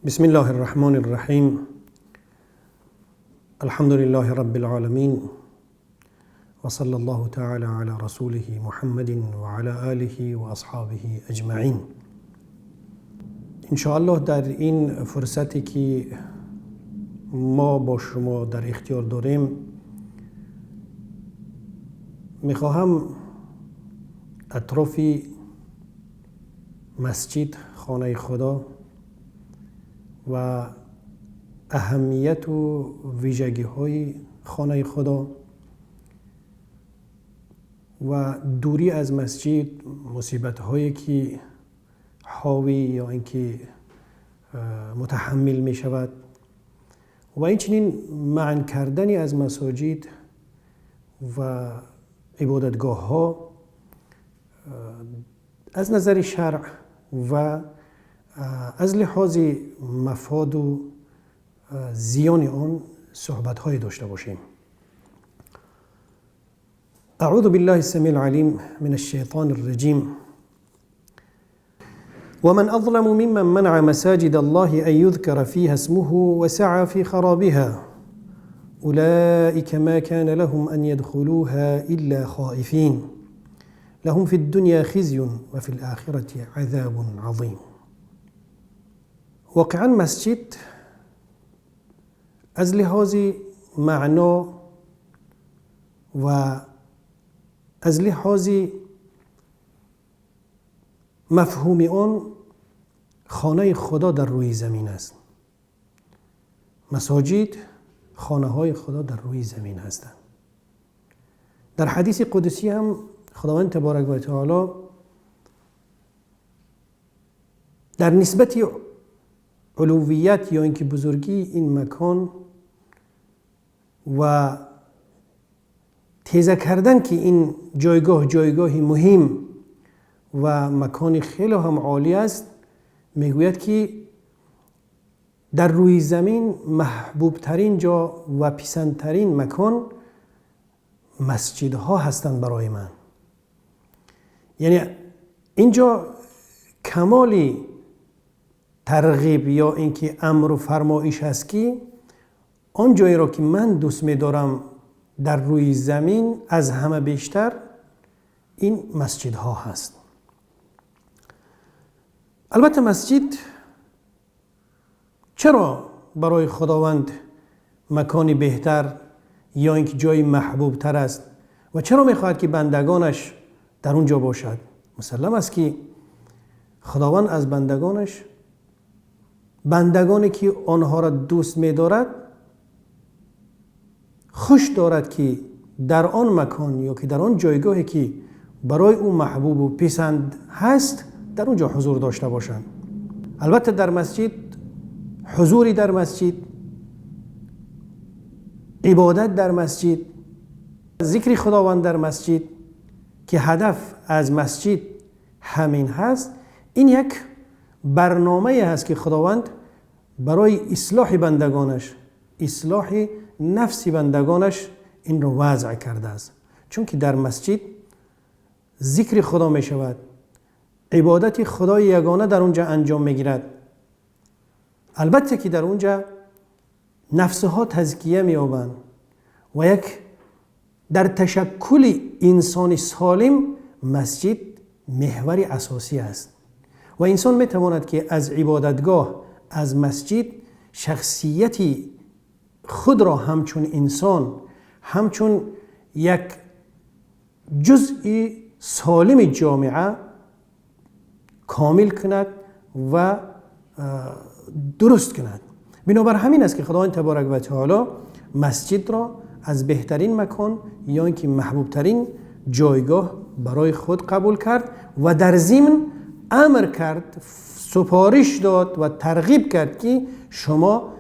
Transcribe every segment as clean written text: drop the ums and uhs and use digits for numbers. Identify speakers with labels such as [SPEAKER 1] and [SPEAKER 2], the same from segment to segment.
[SPEAKER 1] بسم الله الرحمن الرحیم. الحمد لله رب العالمین و صلی الله تعالی علی رسوله محمد و علی آله و اصحابه اجمعین. انشاءالله در این فرصتی که ما با شما در اختیار داریم، میخواهم اطراف مسجد، خانه خدا و اهمیت و ویژگی های خانه خدا و دوری از مسجد، مصیبت هایی که حاوی یا اینکه متحمل می شود و اینچنین منع کردنی از مساجد و عبادتگاه ها از نظر شرع و از لحاظ مفاد و زیان آن صحبت های داشته باشیم. اعوذ بالله السمیع العلیم من الشیطان الرجیم. ومن اظلم ممن منع مساجد الله ان يذكر فيها اسمه وسعى في خرابها اولئك ما كان لهم ان يدخلوها الا خائفين لهم في الدنيا خزي وفي الآخرة عذاب عظیم. واقعا مسجد از لحاظ معنا و از لحاظ مفهوم آن خانه خدا در روی زمین است. مساجد خانه های خدا در روی زمین هستند. در حدیث قدسی هم خداوند تبارک و تعالی در نسبت علویت یا اینکه بزرگی این مکان و تیزه کردن که این جایگاه جایگاه مهم و مکان خیلی هم عالی است، میگوید که در روی زمین محبوب ترین جا و پسندترین مکان مسجدها هستند برای من. یعنی اینجا کمال ترغیب یا اینکه امر و فرمایش است که آن جایی را که من دوست می‌دارم در روی زمین از همه بیشتر این مسجدها هست. البته مسجد چرا برای خداوند مکانی بهتر یا اینکه جای محبوب تر است و چرا میخواهد که بندگانش در اونجا باشد؟ مسلم است که خداوند از بندگانش، بندگانی که آنها را دوست می‌دارد، خوش دارد که در آن مکان یا که در آن جایگاهی که برای او محبوب و پسند هست در اونجا حضور داشته باشند. البته در مسجد، حضوری در مسجد، عبادت در مسجد، ذکر خداوند در مسجد که هدف از مسجد همین هست، این یک برنامه هست که خداوند برای اصلاح بندگانش، اصلاح نفس بندگانش این رو وضع کرده است. چون که در مسجد ذکر خدا می شود، عبادت خدای یگانه در اونجا انجام می گیرد. البته که در اونجا نفسها تزکیه می یابند و یک در تشکل انسان سالم مسجد محور اساسی است و انسان می تواند که از عبادتگاه، از مسجد شخصیتی خود را همچون انسان، همچون یک جزء سالم جامعه کامل کند و درست کند. بنابر همین است که خداوند تبارک و تعالی مسجد را از بهترین مکان یا اینکه محبوب ترین جایگاه برای خود قبول کرد و در ضمن امر کرد، سفارش داد و ترغیب کرد که شما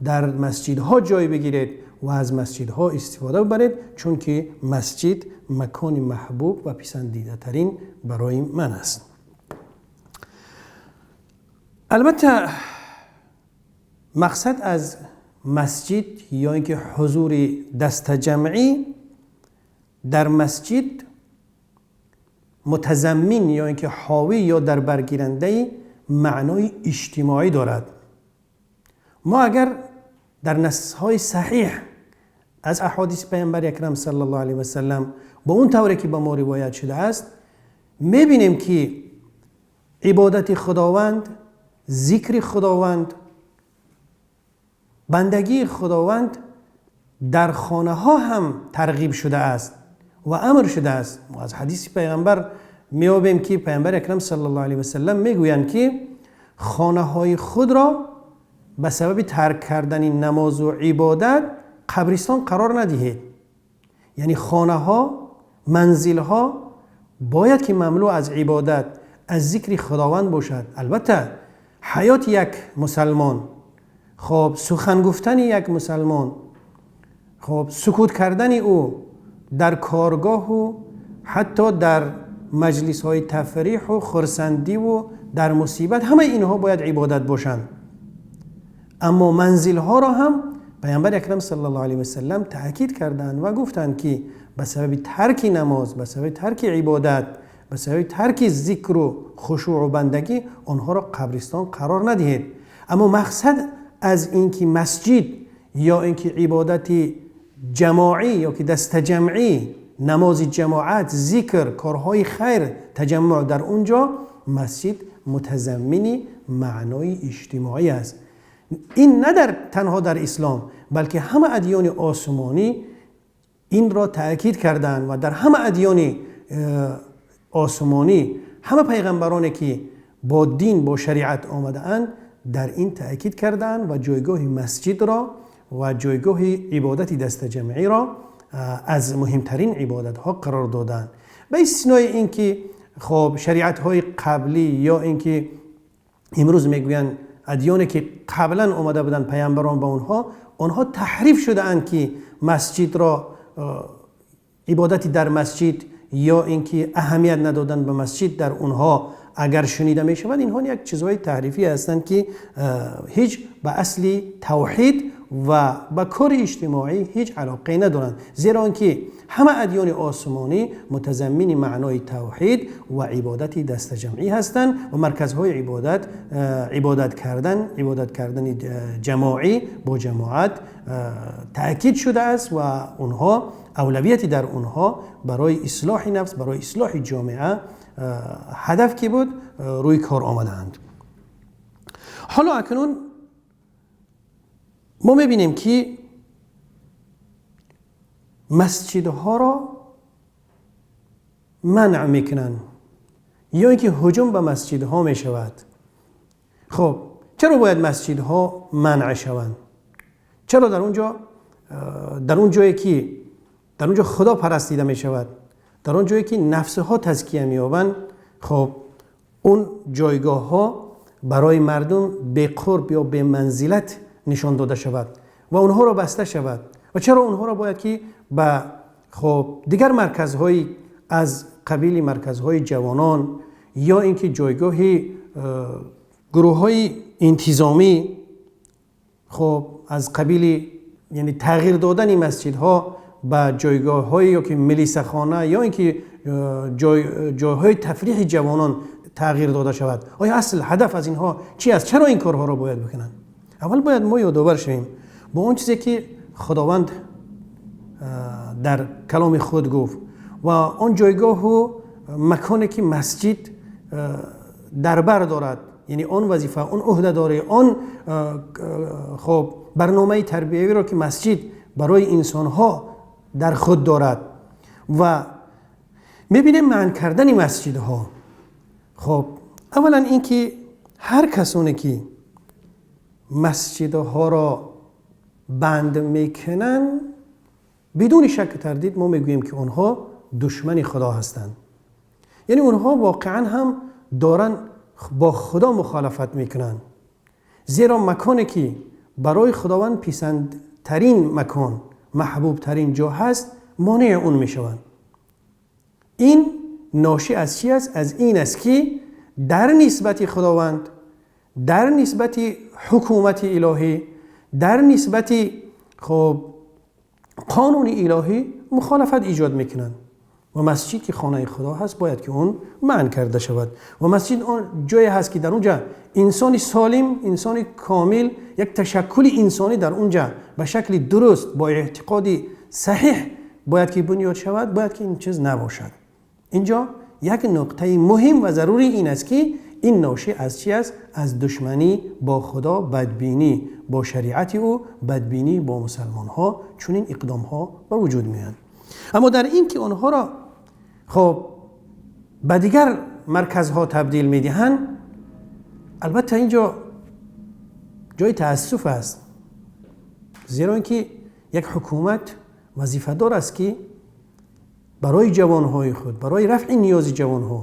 [SPEAKER 1] در مسجدها جای بگیرید و از مسجدها استفاده ببرید، چون که مسجد مکان محبوب و پسندیده ترین برای من است. البته مقصد از مسجد یا اینکه حضور دست جمعی در مسجد متضمن یا اینکه حاوی یا در برگیرنده معنای اجتماعی دارد. ما اگر در نص صحیح از احادیث پیامبر اکرم صلی الله علیه و سلم با اون طوری که با ما روایت شده است میبینیم که عبادت خداوند، ذکر خداوند، بندگی خداوند در خانه ها هم ترغیب شده است و امر شده است. ما از حدیث پیغمبر میابیم که پیامبر اکرم صلی الله علیه و سلم میگویند که خانه های خود را به سبب ترک کردن نماز و عبادت قبرستان قرار ندهید. یعنی خانه ها، منزل ها باید که مملو از عبادت، از ذکر خداوند باشد. البته حیات یک مسلمان، خب سخن گفتن یک مسلمان، خب سکوت کردن او در کارگاه و حتی در مجلس های تفریح و خرسندی و در مصیبت، همه اینها باید عبادت باشند. اما منزل ها را هم پیامبر اکرم صلی الله علیه و سلم تاکید کردند و گفتند که به سبب ترک نماز، به سبب ترک عبادت، به سبب ترک ذکر و خشوع و بندگی آنها را قبرستان قرار ندهید. اما مقصد از اینکه مسجد یا اینکه عبادت جماعی یا که دست جمعی، نماز جماعت، ذکر، کارهای خیر، تجمع در اونجا، مسجد متضمن معنای اجتماعی است. این نه در تنها در اسلام، بلکه همه ادیان آسمانی این را تأکید کردند و در همه ادیان آسمانی همه پیغمبرانی که با دین، با شریعت آمده اند در این تأکید کردند و جایگاه مسجد را و جایگاه عبادت دست جمعی را از مهمترین عبادت ها قرار دادند. به استثنای اینکه خب شریعت های قبلی یا اینکه امروز میگویند ادیانی که قبلا آمده بودند پیامبران با اونها تحریف شده اند که مسجد را، عبادت در مسجد یا اینکه اهمیت ندادن به مسجد در اونها اگر شنیده می شود، اینها یک چیزهای تحریفی هستند که هیچ به اصل توحید و به کار اجتماعی هیچ علاقه ندارند، زیرا آنکه همه ادیان آسمانی متضمن معنای توحید و عبادت دست جمعی هستند و مرکزهای عبادت، عبادت کردن جماعی با جماعت تأکید شده است و اونها اولویت در اونها برای اصلاح نفس، برای اصلاح جامعه هدف که بود روی کار آمدند. حالا اکنون ما میبینیم که مسجدها را منع میکنن یا اینکه هجوم به مسجدها میشود. خب چرا باید مسجدها منع شوند؟ چرا در اونجا، در اون جایی که در اونجا خدا پرستیده میشود، در اون جایی که نفسها تزکیه مییابند، خب اون جایگاه ها برای مردم به قرب یا به منزلت نشان داده شود و اونها را بسته شود؟ و چرا اونها را باید که به خب دیگر مرکزهای از قبیل مرکزهای جوانان یا اینکه جایگاه گروه های انتظامی، خب از قبیل یعنی تغییر دادن مسجدها به جایگاه های یا که ملیسخانه یا اینکه جایهای تفریح جوانان تغییر داده شود؟ آیا اصل هدف از اینها چی است؟ چرا این کارها را باید بکنند؟ اول باید ما یادآور شویم با اون چیزی که خداوند در کلام خود گفت و آن جایگاه و مکانی که مسجد در بر دارد، یعنی آن وظیفه، آن عهده‌داری، آن خب برنامه تربیوی را که مسجد برای انسانها در خود دارد و میبینیم منع کردن مسجدها. خب اولا اینکه هر کسانی که مسجدها را بند میکنن، بدون شک و تردید ما میگوییم که آنها دشمن خدا هستند. یعنی اونها واقعا هم دارن با خدا مخالفت میکنن، زیرا مکانی که برای خداوند پسندترین مکان، محبوب ترین جا هست، مانع اون میشوند. این ناشی از چی است؟ از این است که در نسبت خداوند، در نسبت حکومت الهی، در نسبت خب قانون الهی مخالفت ایجاد میکنند. ва масҷид ки хонаи Худо ҳаст, бояд ки он манъ карда шавад. Ва масҷид он ҷое ҳаст ки дар онҷа инсони солим, инсони комил, як ташаккули инсонӣ дар онҷа ба шакли дуруст бо эътиқоди саҳеҳ бояд ки бунёд шавад, бояд ки ин чиз набошад. Инҷо як нуқтаи муҳим ва зарурӣ ин аст ки ин ношӣ аз чӣ аст? Аз душманӣ бо Худо, бадбинӣ бо шариати ӯ, бадбинӣ бо мусалмонҳо чунин иқдомҳо ба вуҷуд меоянд. Аммо дар ин ки онҳоро хоб ба дигар марказҳо табдил медиҳанд, албатта инҷо ҷои таассуф аст, зеро ин ки як ҳукумат вазифадор аст ки барои ҷавонҳои худ, барои рафъи ниёзи ҷавонҳо,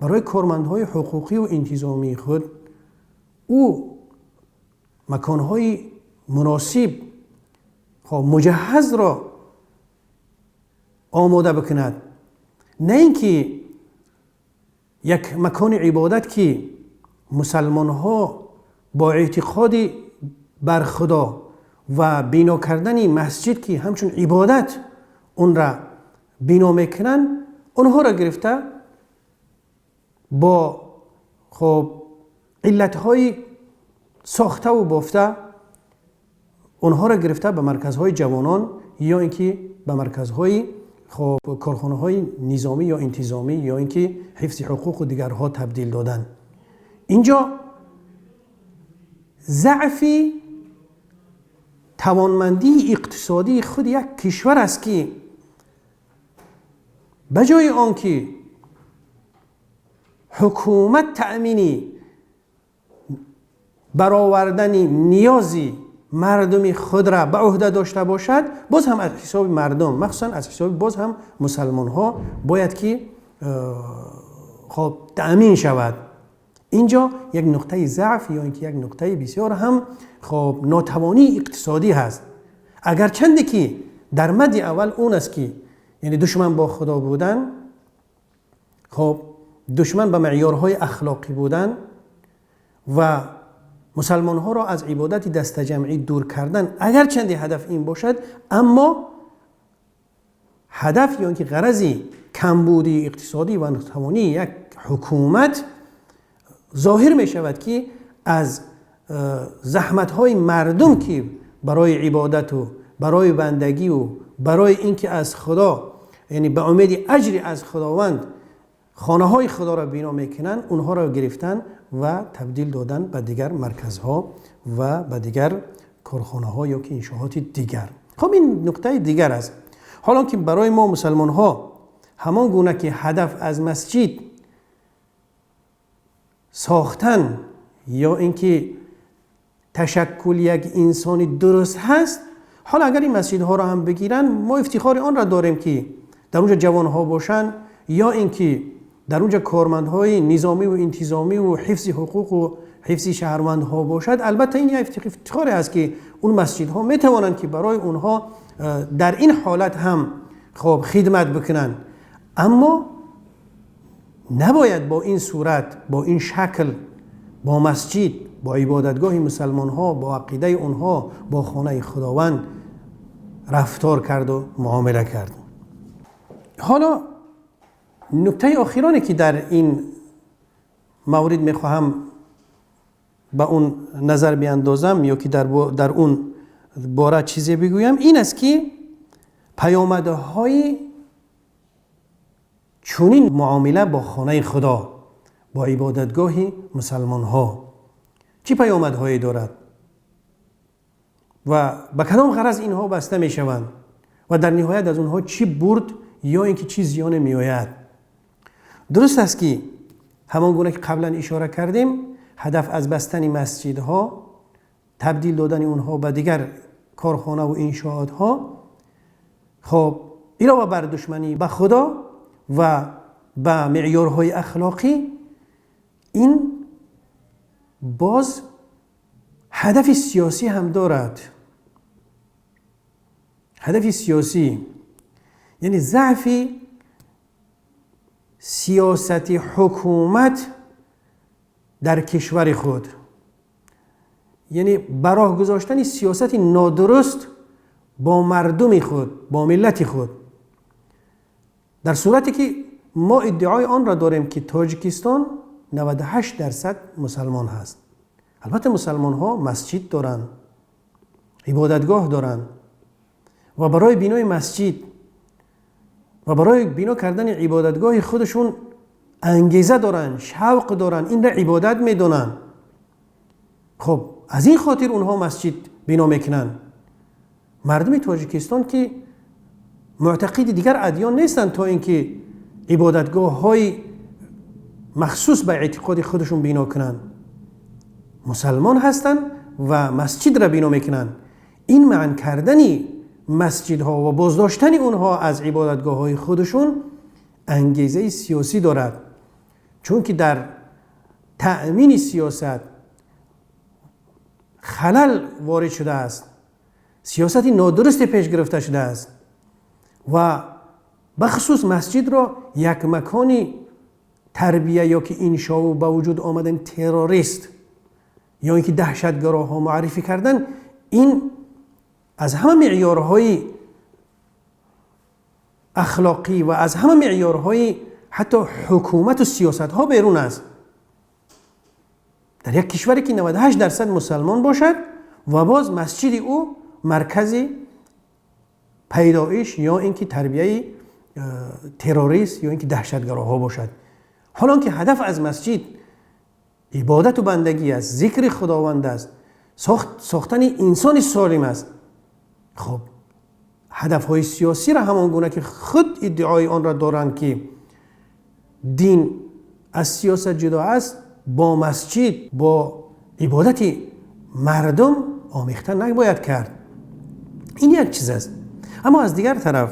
[SPEAKER 1] барои кормандҳои ҳуқуқӣ ва интизомии худ ӯ маконҳои муносиб, хоб, муҷаҳҳазро омода бикунад, на ин ки як макони ибодат ки мусалмонҳо бо эътиқоди бар Худо ва бино кардани масҷид ки ҳамчун ибодат онра бино мекунанд, онҳоро гирифта бо хоб иллатҳои сохтаву бофта онҳоро гирифта ба марказҳои ҷавонон ё ин ки ба марказҳои хоб корхонаҳои низомӣ ё интизомӣ ё ин ки ҳифзи ҳуқуқу дигарҳо табдил додан. Инҷо заъфи тавонмандии иқтисодии худ як кишвар аст ки ба ҷои он ки ҳукумат таъмини баровардани ниёзи мардуми худра ба ӯҳда дошта бошад, боз ҳам аз ҳисоби мардум, махсусан аз ҳисоби боз ҳам мусалмонҳо бояд ки хоб таъмин шавад. Инҷо як нуқтаи заъф ё ин ки як нуқтаи бисёр ҳам хоб нотавонии иқтисодӣ ҳаст. Агарчанде ки дар мадди аввал он аст ки яъне душман бо Худо будан, хоб душман ба меъёрҳои ахлоқӣ будан ва мусалмонҳоро аз ибодати дастаҷамъӣ дур кардан, агарчанде ҳадаф ин бошад, аммо ҳадаф ё ин ки ғарази камбудии иқтисодӣ ва нотавонии як ҳукумат зоҳир мешавад ки аз заҳматҳои мардум ки барои ибодату барои бандагиву барои ин ки аз Худо, яъне ба умеди аҷри аз Худованд хонаҳои Худоро бино мекунанд, онҳоро гирифтан ва табдил додан ба дигар марказҳо ва ба дигар корхонаҳо ё ки иншооти дигар. Хоб ин нуқтаи дигар аст. Ҳолон ки барои мо мусалмонҳо ҳамон гуна ки ҳадаф аз масҷид сохтан ё ин ки ташаккул як инсони дуруст ҳаст, ҳоло агар ин масҷидҳоро ҳам бигиранд, мо ифтихори онро дорем ки дар онҷо ҷавонҳо бошанд ё ин ки дар онҷо кормандҳои низомӣ ва интизомӣ ва ҳифзи ҳуқуқу ҳифзи шаҳрвандҳо бошад. Албатта ин як ифтихоре аст ки он масҷидҳо метавонанд ки барои онҳо дар ин ҳолат ҳам хоб хидмат бикунанд, аммо набояд бо ин сурат, бо ин шакл, бо масҷид, бо ибодатгоҳи мусалмонҳо, бо ақидаи онҳо, бо хонаи Худованд рафтор карду муомила кард. Ҳоло нуктаи охироне ки дар ин маврид мехоҳам ба он назар биандозам ё ки дар он бора чизе бигӯям, ин аст ки паёмадҳои чунин муомила бо хонаи Худо, бо ибодатгоҳи мусалмонҳо чӣ паёмадҳое дорад ва ба кадом ғараз инҳо баста мешаванд ва дар ниҳоят аз онҳо чӣ бурд ё ин ки чӣ зиёне меояд. Дуруст аст ки ҳамон гуна ки қаблан ишора кардем, ҳадаф аз бастани масҷидҳо, табдил додани онҳо ба дигар корхонаву иншоотҳо, хоб илова бар душманӣ ба Худо ва ба меъёрҳои ахлоқӣ, ин боз ҳадафи сиёсӣ ҳам дорад. Ҳадафи сиёсӣ яъне заъфи сиёсати ҳукумат дар кишвари худ, яъне ба роҳ гузоштани сиёсати нодуруст бо мардуми худ, бо миллати худ. Дар сурате ки мо иддаои онро дорем, ки Тоҷикистон 98% мусалмон ҳаст. Албатта, мусалмонҳо масҷид доранд, ибодатгоҳ доранд ва барои бинои масҷид ва барои бино кардани ибодатгоҳи худашон ангеза доранд, шавқ доранд, инро ибодат медонанд. Хуб, аз ин хотир онҳо масҷид бино мекунанд. Мардуми Тоҷикистон ки муътақиди дигар адён нестанд, то ин ки ибодатгоҳҳои махсус ба эътиқоди худашон бино кунанд. Мусалмон ҳастанд ва масҷидро бино мекунанд. Ин манъ кардани масҷидҳо ва боздоштани онҳо аз ибодатгоҳҳои худашон ангезаи сиёсӣ дорад, чунки дар таъмини сиёсат халал ворид шудааст, сиёсати нодурусте пеш гирифта шудааст ва бахусус масҷидро як макони тарбия ё ки иншову ба вуҷуд омадани террорист ё ин ки даҳшатгароҳо муаррифӣ кардан, ин аз ҳама меъёрҳои ахлоқӣ ва аз ҳама меъёрҳои ҳатто ҳукумату сиёсатҳо берун аст. Дар як кишваре ки 98% мусалмон бошад ва боз масҷиди ӯ маркази пайдоиш ё ин ки тарбияи террорист ё ин ки даҳшатгароҳо бошад. Ҳолон ки ҳадаф аз масҷид ибодату бандагӣ аст, зикри Худованд аст, сохтани инсони солим аст. Хуб, ҳадафҳои сиёсиро ҳамон гуна ки худ иддаои онро доранд, ки дин аз сиёсат ҷудо аст, бо масҷид, бо ибодати мардум омехта набояд кард. Ин як чиз аст. Аммо аз дигар тараф,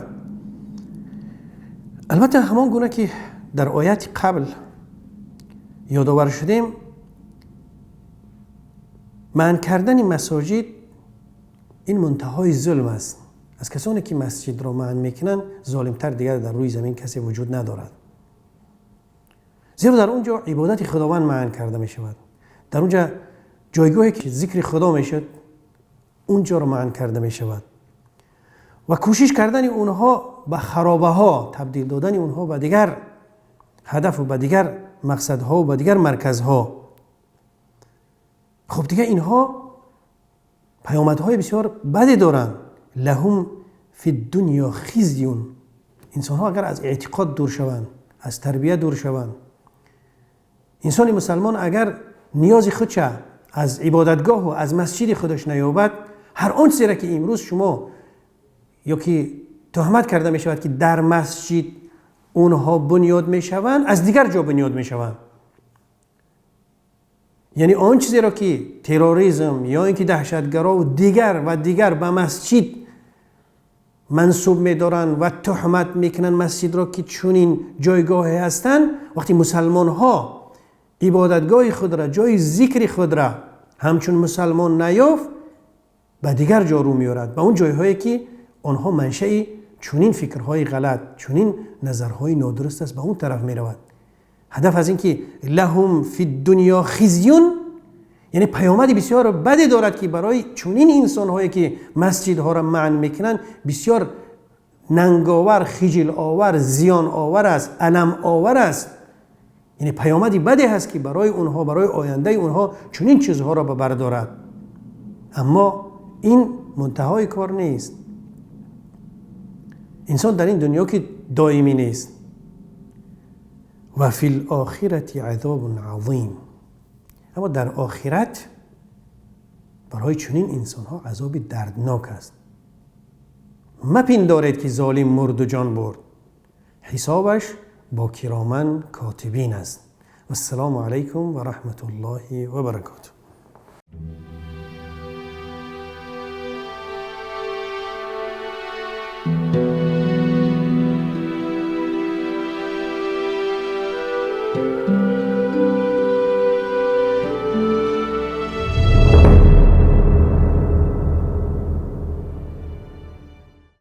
[SPEAKER 1] албатта, ҳамон гуна ки дар ояти қабл ёдовар шудем, манъ кардани масоҷид ин мунтаҳои зулм аст. Аз касоне ки масҷидро манъ мекунанд, золимтар дигар дар рӯи замин касе вуҷуд надорад, зеро дар он ҷо ибодати Худованд манъ карда мешавад. Дар он ҷо ҷойгоҳе ки зикри Худо мешуд, он ҷоро манъ карда мешавад ва кӯшиш кардани онҳо ба харобаҳо табдил додани онҳо ба дигар ҳадафу ба дигар мақсадҳо ба дигар марказҳо. Хуб, дигар инҳо паёмадҳои бисёр баде доранд. لهم في الدنيا خزي. Инсонҳо агар аз эътиқод дур шаванд, аз тарбия дур шаванд, инсони мусалмон агар ниёзи худша аз ибодатгоҳу аз масҷиди худаш наёбад, ҳар он чизеро ки имрӯз шумо ё ки туҳмат карда мешавад, ки дар масҷид онҳо бунёд мешаванд, аз дигар ҷо бунёд мешаванд. Яъне он чизеро ки терроризм ё ин ки даҳшатгарову дигар ва дигар ба масҷид мансуб медоранд ва туҳмат мекунанд масҷидро, ки чунин ҷойгоҳе ҳастанд, вақти мусалмонҳо ибодатгоҳи худра, ҷои зикри худра ҳамчун мусалмон наёфт, ба дигар ҷо рӯ меорад, ба он ҷойҳое ки онҳо маншаи чунин фикрҳои ғалат, чунин назарҳои нодуруст аст, ба он тараф меравад. Ҳадаф аз ин ки لهم في الدنيا خزي, яъне паёмади бисёр баде дорад, ки барои чунин инсонҳое ки масҷидҳоро манъ мекунанд, бисёр нанговар, хиҷиловар, зиёновар аст, аламовар аст. Яъне паёмади баде ҳаст, ки барои онҳо, барои ояндаи онҳо чунин чизҳоро ба бар дорад. Аммо ин мунтаҳои кор нест. Инсон дар ин дунё ки доимӣ нест. وفي الآخرة عذاب عظيم. Аммо дар охират барои чунин инсонҳо азоби дарднок аст. Мапиндоред, ки золим мурду ҷон бурд, ҳисобаш бо кироман котибин аст. Вассалому алайкум ва раҳматуллоҳи ва баракотуҳ.